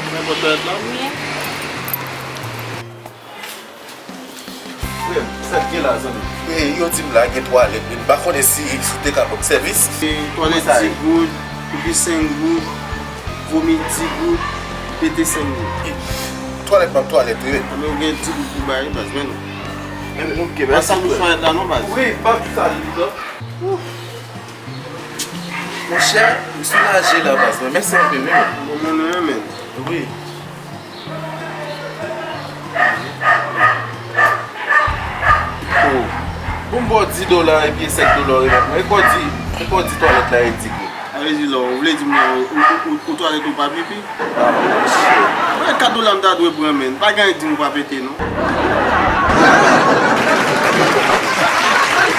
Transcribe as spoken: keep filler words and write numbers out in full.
Mwen pòt twalèt la. Wi. Frè m, sa k gen la, zanmi? E, yo di m la gen twalèt, men m pa konnen si, si w te ka ban m sèvis. E, twalèt di goud, pipi senk goud, vomi di goud, pete senk goud. Twalèt m ap twalèt, wi. Men ou gen di goud pou bay, baz, men non. Ebyen, ok, baz. Pa sal bouch twalèt la non, baz. Wi, pa sal li non. Monchè, m soulaje la, baz. Mèsi anpil, wi, men. Bon, men non, men. Wi. Oh. Pou m ba w dis dola epi e senk dola w remèt mwen. E kò di, e kò di twalèt la e di goud. Sa vle di lò, ou vle di m ou, ou, ou, ou twalèt ou pa pipi? Ah, monchè. Mwen kat dola m ta dwe pran, men. Pa gen anyen k di m ou pa pete, non.